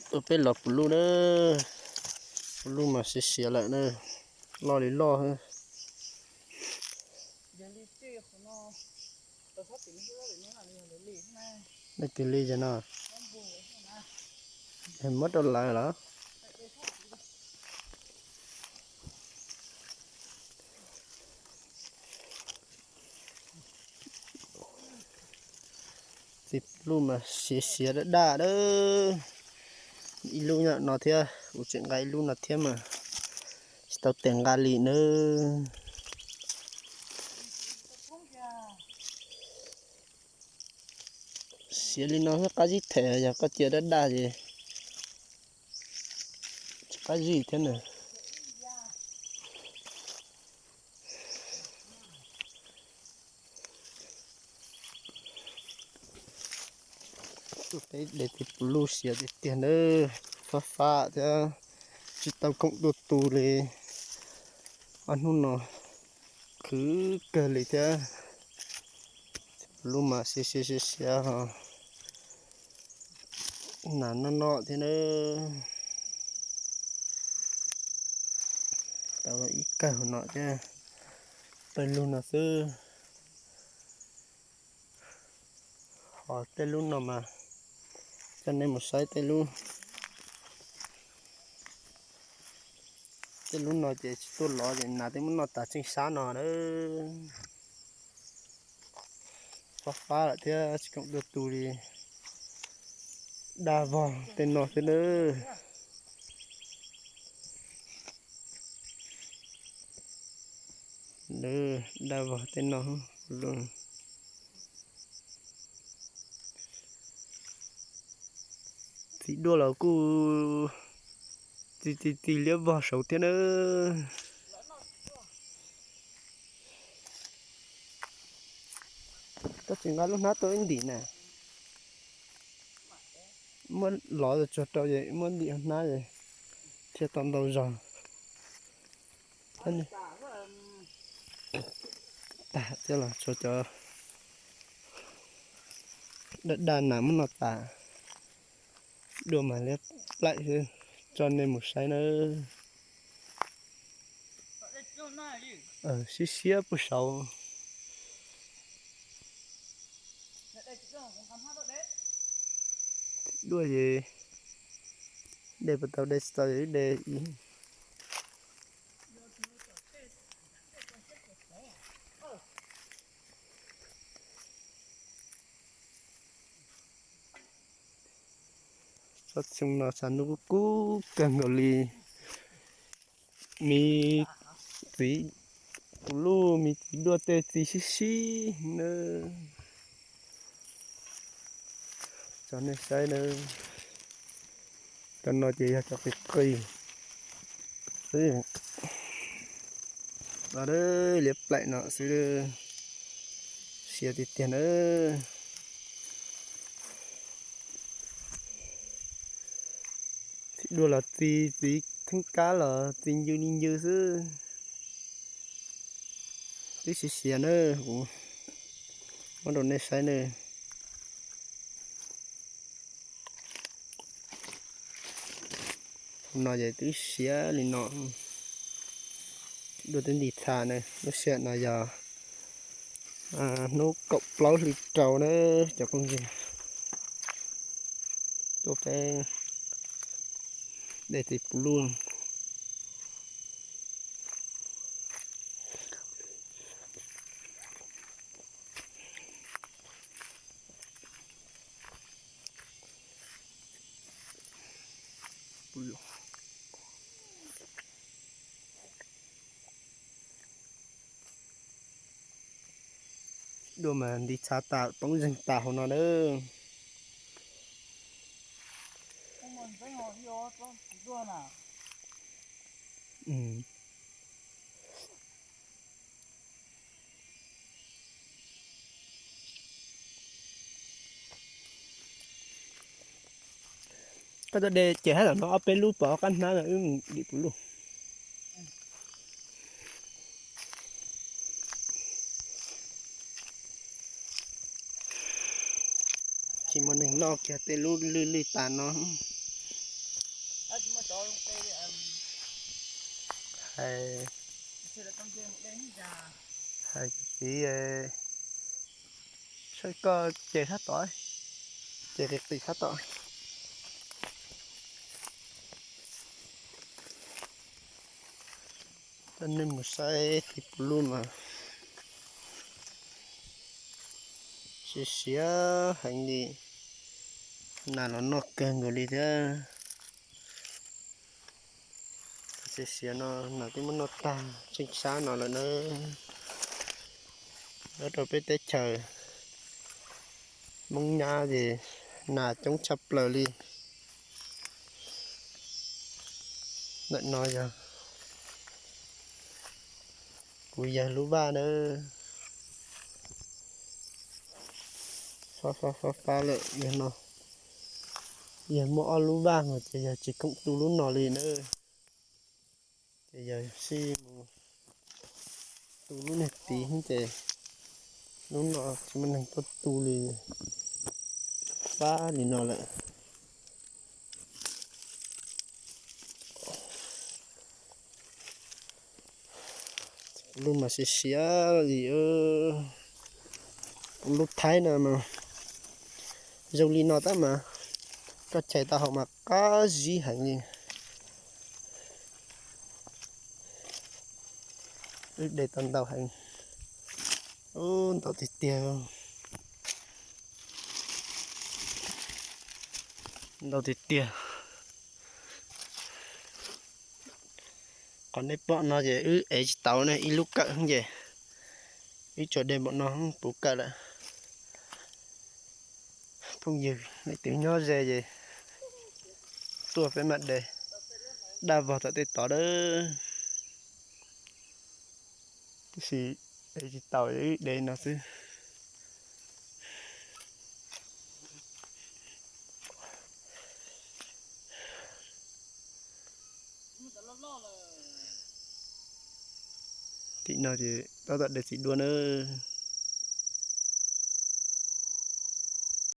Tuaj peb los puv luj na, puv luj mas siav siav lawm na, loj li loj xwb. Leej twg li ces no, muab rau lawv los. Txiv lub mas siav siav daj daj na. Ib lub no thiab, kuv tseem nqa ib lub no thiab mas tsis tau tes nqa li na. Siav li no xwb qab zib them, yog koj cia daj daj ces tsis qab zib thiab na. Peb de txiv puv luj siav tiag tiag nawb, fab fab thiab tsis tau khoom dua tus li. Ob hnub no khwv kawg li thiab. Txiv puv luj mas siav siav siav siav ho nas noj noj thiab nawb. Tau ib kawg no thiab, pawg lug no xwb. Ho tej lub no mas coj nej mus saib tej lub, tej lub no ces tsis tuaj lov ces nas twb muab noj tas tseej sab no na. Fab fab lawm thiab tsis khoom dua tus li. Daj vog tej no xwb na. Daj vog tej no. Txiv duaj los kuj txi txi txi liab vog saud thiab na. Koj tsis nqa lub hnab tuaj ib ntim na. Muab lov tsuag rau es muab ntim hnab es thiaj tau ntau zog. Tag thiab los tshuav cov daj daj nas muab noj tas. Duaj mas liab plaim xwb, tso nej mus saib nawb. Siab siab puag saud. Duaj ces de puas tau, de tsis tau ces de ib. Tsob xyoo no tshav ntuj kub kub kawg nkaus li. Me txiv, kuv lub me txiv duaj tej txi sib sib na. Tso nej saib na. Cov no ces yog cov qis qis xwb. Liab plaim no xwb. Siav tiag tiag na. Txiv duaj los txi, txiv theeb kab los txi ncw li ncw xwb. Twb siav siav na, kuv muab rau nej saib na. Tus no ces twb siav li no. Duaj twb nti txha na, lub sij hawm no yog hnub kaum plaub hli rau na cov phooj ywg. Tuaj peb de txiv puv luj. Duaj mas nti txha tas poob zeeg tas hauv no na. Koj tuaj de ces hab tom no ob peb lub pov qab hnab no wb mus dim puv luj. Tsis muaj neeg noj kiag tej lub lwj lwj tas no. Hais, hais txiv, saib koj ces sab tod, ces qis qis sab tod. Coj nej mus saib txiv puv lub mas siav siav heev li. Nas los noj kawg nkaus li thiab. Siav siav no nas twb muab noj tag tseem sab no lawm na. Nyob rau peb teb chaws Hmoob Nyab ces nas coob tshaj plaws li. Ntawm no yog kuv yawg lub vaj na. Fab fab fab fab lawm yog no. Yog muaj ob lub vaj mas ces yog tsis khoom tu lub no li na. Ces yog sib mus tu lub niag tid ces lub no tsis muaj neeg tuaj tu li, fab li no lawm. Lub mas siav siav li. Lub thaib no mas zoo li no tab mas koj chais tau hauv mas qab zib heev li. Wb de tau ntau heev. Ub, ntau tiag tiag. Ntau tiag tiag. Qhov nej pom no ces wb ev tsis tau ne, ib lub kawm ces wb tsuas de npaum no puv kawm lawm. Phooj ywg leej twg nyob ze ces tuaj peb mam de, daj vog tom tej tod dawb. Tab sis ev tsis tau, wb de no xwb. Tim no ces tab tom de txiv duaj nawb.